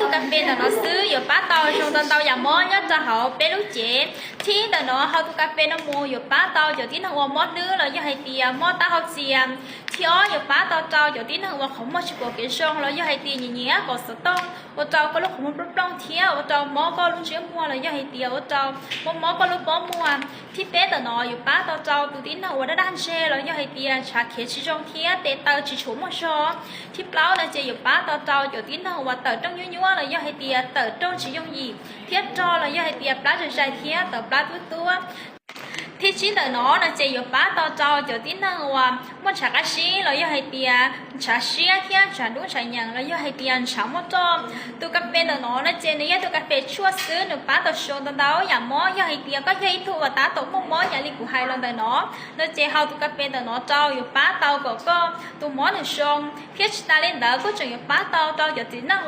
Tus kas fes ntawm no xwb yuav pab tau zoo tau ntau yam mob nyob rau hauv peb lub cev. Thib ntawm no hau tus kas fes no mus yuav pab tau cov tib neeg uas mob hlwb los yog hais tias mob taub hau txias. Thib ob yuav pab tau rau cov tib neeg uas qhov muag tsis pom kev zoo los yog hais tias nyiam nyiam kom xov tooj ua rau koj lub qhov muag plooj plooj thiab ua rau mob koj lub ntsiab muag los yog hais tias ua rau mob mob koj lub pob muag. Thib peb ntawm no yuav pab tau rau tus tib neeg uas daj daj ntseg los yog hais tias ntshav khiav tsis zoo thiab tes taw tsis tshua muaj zog. Thib plaub no ces yuav pab tau rau cov tib neeg uas tawm rooj nyuaj nyuaj los yog hais tias tawm rooj tsis yooj yim thiab rog los yog hais tias plab zais zais thiab tawm plab tuab tuab. Thib tsib ntawm no no ces yuav pab tau rau cov tib neeg uas muaj ntshav qab zib los yog hais tias ntshav siab thiab ntshav dub ntshav nyeem los yog hais tias ntshav muaj roj. Tus kas fes ntawm no no ces nws yog tus kas fes tshuaj xwb, nws pab tau zoo tau ntau yam mob. Yog hais tias koj yog ib tug uas tab tom muaj mob yam li kuv hais los ntawm no, no ces hau tus kas fes ntawm no rau yuav pab tau kom koj tus mob nws zoo, thiab tsis tas li ntawd koj tseem yuav pab tau rau cov tib neeg